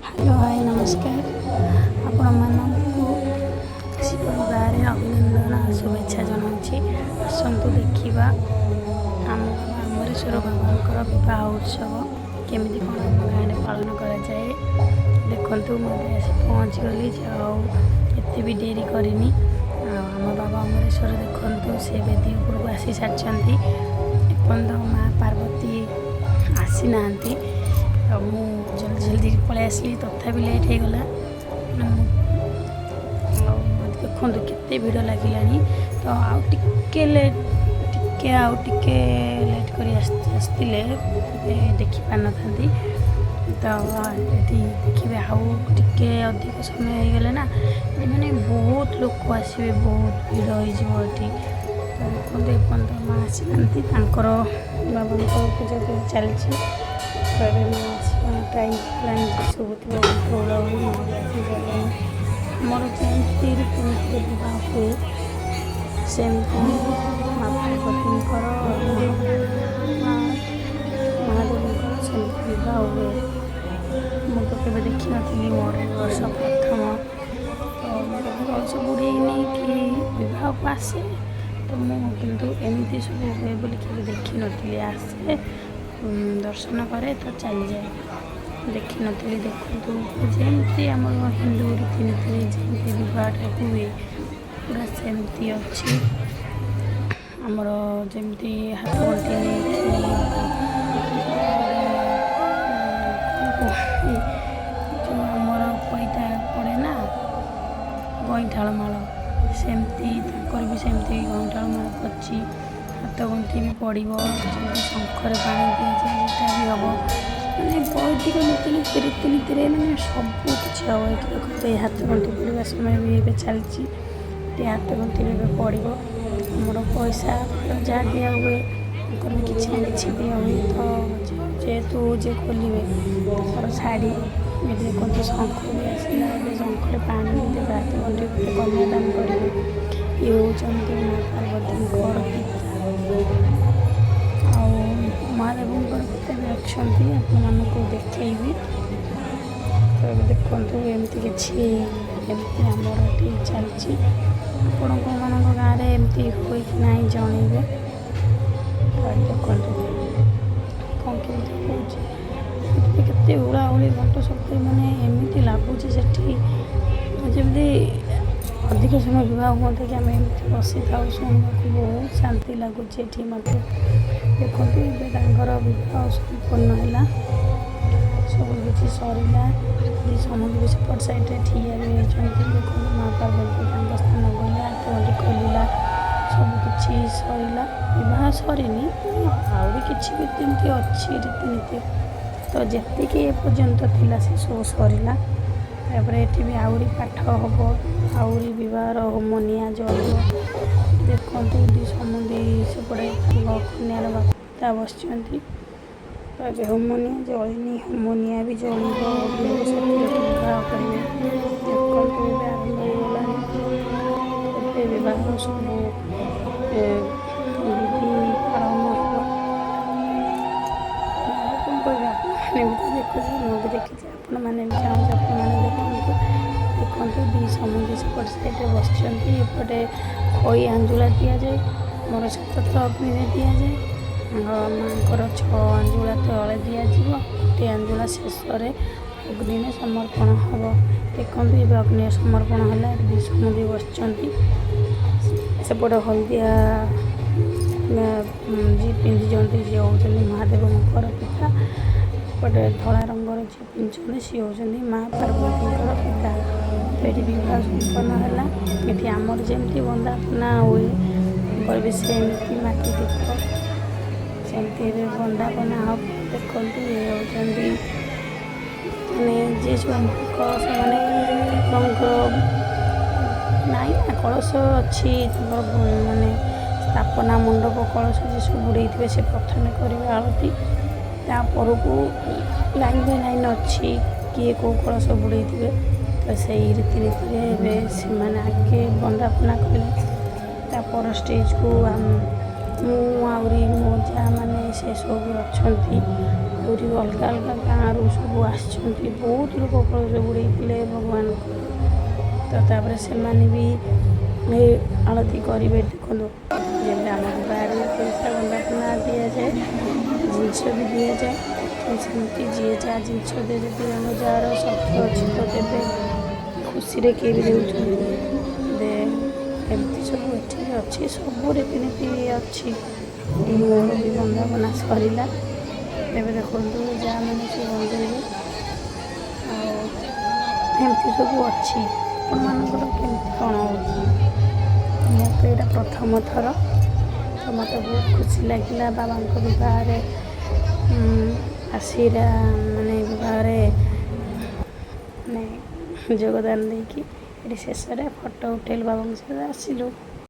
Hello, high, ନମସ୍କାର। ଆପଣମାନଙ୍କୁ ଶିବ ବିବାହରେ ଅଭିନନ୍ଦନ ଆଉ ଶୁଭେଚ୍ଛା ଜଣାଉଛି। ଆସନ୍ତୁ ଦେଖିବା ଆମ ବାବା ଅମରେଶ୍ୱର ବାବାଙ୍କର ବିବାହ ଉତ୍ସବ କେମିତି କ'ଣ ଆମ ଗାଁରେ ପାଳନ କରାଯାଏ। ଦେଖନ୍ତୁ, ମୁଁ ଏବେ ଆସି ପହଞ୍ଚିଗଲି। ଆଉ ଏତେ ବି ଡେରି କରିନି। ଆଉ ଆମ ବାବା ଅମରେଶ୍ୱର ଦେଖନ୍ତୁ, ସେ ବେଦୀ ଉପରକୁ ଆସି ସାରିଛନ୍ତି। ଏପର୍ଯ୍ୟନ୍ତ ମା ପାର୍ବତୀ ଆସିନାହାନ୍ତି। ଆଉ ମୁଁ ଜଲ୍ଦି ଜଲ୍ଦି ପଳେଇ ଆସିଲି, ତଥାପି ଲେଟ୍ ହେଇଗଲା। ମୁଁ ଆଉ ଦେଖନ୍ତୁ କେତେ ଭିଡ଼ ଲାଗିଲାଣି। ତ ଆଉ ଟିକେ ଲେଟ୍, ଟିକେ ଆଉ ଟିକେ ଲେଟ୍ କରି ଆସିଥିଲେ ଦେଖିପାରିନଥାନ୍ତି। ତ ଏଠି ଦେଖିବେ, ଆଉ ଟିକେ ଅଧିକ ସମୟ ହେଇଗଲେ ନା ମାନେ ବହୁତ ଲୋକ ଆସିବେ, ବହୁତ ଭିଡ଼ ହେଇଯିବ ଏଠି। ତ ଦେଖନ୍ତୁ, ଏପର୍ଯ୍ୟନ୍ତ ମା ଆସିନାହାନ୍ତି। ତାଙ୍କର ବାବାଙ୍କର ପୂଜା ପୂଜି ଚାଲିଛି। ତ ଏବେ ମା ଆସିବା ଟାଇମ୍ ହେଲାଣି। ଶୁଭୁଥିବ ହୁଳହୁଳି। ମା ବି ଆସି ସାରିଲେଣି। ଆମର ଯେମିତି ରୀତିନୀତିରେ ବିବାହ ହୁଏ, ସେମିତି ମା ପାର୍ବତୀଙ୍କର, ମା ମହାଦେବଙ୍କର ସେମିତି ବିବାହ ହୁଏ। ମୁଁ ତ କେବେ ଦେଖିନଥିଲି, ମୋର ଏ ବର୍ଷ ପ୍ରଥମ। ତ ମୁଁ କେବେ କଳସ ବୁଡ଼େଇନି କି ବିବାହକୁ ଆସେ ତ ମୁଁ, କିନ୍ତୁ ଏମିତି ସବୁ ହୁଏ ବୋଲି କେବେ ଦେଖିନଥିଲି। ଆସେ, ଦର୍ଶନ କରେ ତ ଚାଲିଯାଏ, ଦେଖିନଥିଲି। ଦେଖନ୍ତୁ, ଯେମିତି ଆମର ହିନ୍ଦୁ ରୀତିନୀତିରେ ଯେମିତି ବିବାହଟା ହୁଏ, ପୁରା ସେମିତି ଅଛି। ଆମର ଯେମିତି ହାତ ଗଣ୍ଠି ନେଇକି କ'ଣ ଯେଉଁ ଆମର ପଇତା ପଡ଼େ ନା, ଗଇଁଠାଳ ମାଳ, ସେମିତି ତାଙ୍କର ବି ସେମିତି ଗଇଁଠାଳ ମାଳ ପଡ଼ିଛି। ହାତ ଗଣ୍ଠି ବି ପଡ଼ିବ। ଯେମିତି ଶଙ୍ଖରେ ପାଣି ଦିଆଯାଏ, ସେଇଟା ବି ହେବ। ମାନେ ବୈଦିକ ନୀତି ରୀତିନୀତିରେ ମାନେ ସବୁ କିଛି ହେବ ଏଠି। ଦେଖନ୍ତୁ, ଏଇ ହାତ ଗଣ୍ଠି ପଡ଼ିବା ସମୟ ବି ଏବେ ଚାଲିଛି। ଏଠି ହାତ ଗଣ୍ଠିରେ ଏବେ ପଡ଼ିବ। ଆମର ପଇସା ପତ୍ର ଯାହା ଦିଆ ହୁଏ, ତାଙ୍କର ବି କିଛି ନା କିଛି ଦିଆ ହୁଏ। ତ ଯେହେତୁ ଯିଏ ଖୋଲିବେ ତାଙ୍କର ଶାଢ଼ୀ। ଏଠି ଦେଖନ୍ତୁ, ଶଙ୍ଖ ବି ଆସିଲା। ଏବେ ଶଙ୍ଖରେ ପାଣି ବି ଦେବେ, ହାତ ଗଣ୍ଠି ଉପରେ କନ୍ୟାଦାନ କରିବେ। ଇଏ ହେଉଛନ୍ତି ମା ପାର୍ବତୀଙ୍କର ପିତା ଆଉ ମହାଦେବଙ୍କର ପିତା ବି ଅଛନ୍ତି, ଆପଣମାନଙ୍କୁ ଦେଖେଇବି। ତ ଏବେ ଦେଖନ୍ତୁ, ଏମିତି କିଛି ଏମିତି ଆମର ଏଠି ଚାଲିଛି। ଆପଣଙ୍କ ମାନଙ୍କ ଗାଁରେ ଏମିତି ହୁଏ କି ନାହିଁ, ଜଣେଇବେ। ତ ଏଠି ଦେଖନ୍ତୁ କ'ଣ କେମିତି ହେଉଛି। ଏଠି କେତେ ହୁଳାହୁଳି, ଘଣ୍ଟ ଶବ୍ଦ, ମାନେ ଏମିତି ଲାଗୁଛି ସେଠି ଯେମିତି ଅଧିକ ସମୟ ବିବାହ ହୁଅନ୍ତା କି, ଆମେ ଏମିତି ବସିଥାଉ ଶୁଣିବାକୁ। ବହୁତ ଶାନ୍ତି ଲାଗୁଛି ଏଠି ମୋତେ। ଦେଖନ୍ତୁ, ଏବେ ତାଙ୍କର ବିବାହ ସମ୍ପନ୍ନ ହେଲା, ସବୁ କିଛି ସରିଲା। ଦି ସମୁଦି ବି ସେପଟ ସାଇଡ଼୍ରେ ଠିଆ ବି ହେଇଛନ୍ତି। ଦେଖନ୍ତୁ, ମା ପାର୍ବତୀ ତାଙ୍କ ସ୍ଥାନ ଗଲେ, ହାତ ଗଣ୍ଠି ଖୋଲିଲା, ସବୁ କିଛି ସରିଲା। ବିବାହ ସରିନି, ଆହୁରି କିଛି ବି ଯେମିତି ଅଛି ରୀତିନୀତି। ତ ଯେତିକି ଏପର୍ଯ୍ୟନ୍ତ ଥିଲା, ସେ ସବୁ ସରିଲା। ତାପରେ ଏଠି ବି ଆହୁରି ପାଠ ହେବ, ଆହୁରି ବିବାହର ହୋମ ନିଆଁ ଜଳିବ। ଦେଖନ୍ତୁ, ଦି ସମୁଦି ସେପଟେ ତାଙ୍କ କନ୍ୟାର ବାପା ବସିଛନ୍ତି। ତ ଏବେ ହୋମ ନିଆଁ ଜଳିନି, ହୋମ ନିଆଁ ବି ଜଳିବ। ଅଗ୍ନିକୁ ସାକ୍ଷୀ ରଖି ବିବାହ କରିବେ। ଦେଖନ୍ତୁ, ଏବେ ଆରମ୍ଭ ହେଇଗଲାଣି। ଏବେ ବିବାହର ସବୁ ବିଧି ଆରମ୍ଭ ହେବ। ଆଉ କ'ଣ କହିବି? ଆପଣମାନେ ବି ତ ଦେଖୁଛନ୍ତି, ମୁଁ ବି ଦେଖିଛି, ଆପଣମାନେ ବି ଚାହୁଁଛି ଆପଣମାନେ ଦେଖନ୍ତୁ। ଦେଖନ୍ତୁ, ଦୁଇ ସମୁଦି ସେପଟ ସାଇଡ଼୍ରେ ବସିଛନ୍ତି। ଏପଟେ ଖଇ ଆଞ୍ଜୁଳା ଦିଆଯାଏ। ମୋର ସାତଥର ଅଗ୍ନିରେ ଦିଆଯାଏ। ମାଙ୍କର ଛଅ ଆଞ୍ଜୁଳା ତଳେ ଦିଆଯିବ, ଗୋଟିଏ ଆଞ୍ଜୁଳା ଶେଷରେ ଅଗ୍ନିରେ ସମର୍ପଣ ହେବ। ଦେଖନ୍ତୁ, ଏବେ ଅଗ୍ନିରେ ସମର୍ପଣ ହେଲା। ଏଠି ଦୁଇ ସମୁଦି ବସିଛନ୍ତି। ସେପଟେ ହଳଦିଆ ଯିଏ ପିନ୍ଧିଛନ୍ତି, ସିଏ ହେଉଛନ୍ତି ମହାଦେବଙ୍କର ପିତା। ଏପଟେ ଧଳା ରଙ୍ଗର ଯିଏ ପିନ୍ଧିଛନ୍ତି, ସିଏ ହେଉଛନ୍ତି ମା ପାର୍ବତୀଙ୍କର ପିତା। ତ ଏଠି ବିବାହ ସମ୍ପନ୍ନ ହେଲା। ଏଠି ଆମର ଯେମିତି ବନ୍ଦାପନା ହୁଏ, ତାଙ୍କର ବି ସେମିତି ମାଟି ଦୀପ, ସେମିତି ଏବେ ବନ୍ଦାପନା ହେବ। ଦେଖନ୍ତୁ, ଇଏ ହେଉଛନ୍ତି ମାନେ ଯିଏ ସବୁ କଳସ, ମାନେ ଠାକୁରଙ୍କର ନାଇଁ ନା କଳସ ଅଛି ତାଙ୍କର, ମାନେ ସ୍ଥାପନା ମଣ୍ଡପ କଳସ ଯିଏ ସବୁ ବୁଡ଼େଇଥିବେ, ସେ ପ୍ରଥମେ କରିବେ ଆଳତି। ତାପରକୁ ଲାଇନ୍ ବାଇ ଲାଇନ୍ ଅଛି, କିଏ କେଉଁ କଳସ ବୁଡ଼େଇଥିବେ। ତ ସେଇ ରୀତିନୀତିରେ ଏବେ ସେମାନେ ଆଗେ ବନ୍ଦାପନା କଲେ, ତାପର ଷ୍ଟେଜ୍କୁ ମୁଁ ଆହୁରି ମୋ ଯାଆ ମାନେ ସେ ସବୁ ବି ଅଛନ୍ତି। ଆହୁରି ଅଲଗା ଅଲଗା ଗାଁରୁ ସବୁ ଆସିଛନ୍ତି। ବହୁତ ଲୋକ କଳସ ବୁଡ଼େଇଥିଲେ ଭଗବାନଙ୍କୁ। ତ ତାପରେ ସେମାନେ ବି ଏ ଆଳତି କରିବେ। ଦେଖନ୍ତୁ, ଯେମିତି ଆମ ବିବାହରେ ପଇସା ବନ୍ଦାପନା ଦିଆଯାଏ, ଜିନିଷ ବି ଦିଆଯାଏ, ତ ସେମିତି ଯିଏ ଯାହା ଜିନିଷ ଦେବେ, ଯଦି ଆମ ଯାହାର ଶକ୍ତି ଅଛି ତ ଦେବେ ଖୁସିରେ, କିଏ ବି ଦେଉଛନ୍ତି। ଏମିତି ସବୁ ଏଠି ଅଛି, ସବୁ ରୀତିନୀତି ଅଛି। ମୋର ବି ବନ୍ଦାପନା ସରିଲା। ଏବେ ଦେଖନ୍ତୁ, ଯାଆମାନେ ସବୁ ବନ୍ଦେଇବେ ଆଉ ଏମିତି ସବୁ ଅଛି। ଆପଣମାନଙ୍କର କେମିତି କ'ଣ ହେଉଛି? ମୁଁ ତ ଏଇଟା ପ୍ରଥମ ଥର, ତ ମୋତେ ବହୁତ ଖୁସି ଲାଗିଲା ବାବାଙ୍କ ବିବାହରେ ଆସିଲା, ମାନେ ବିବାହରେ ମାନେ ଯୋଗଦାନ ଦେଇକି। ଏଠି ଶେଷରେ ଫଟୋ ଉଠେଇଲୁ ବାବାଙ୍କ ସହିତ, ଆସିଲୁ।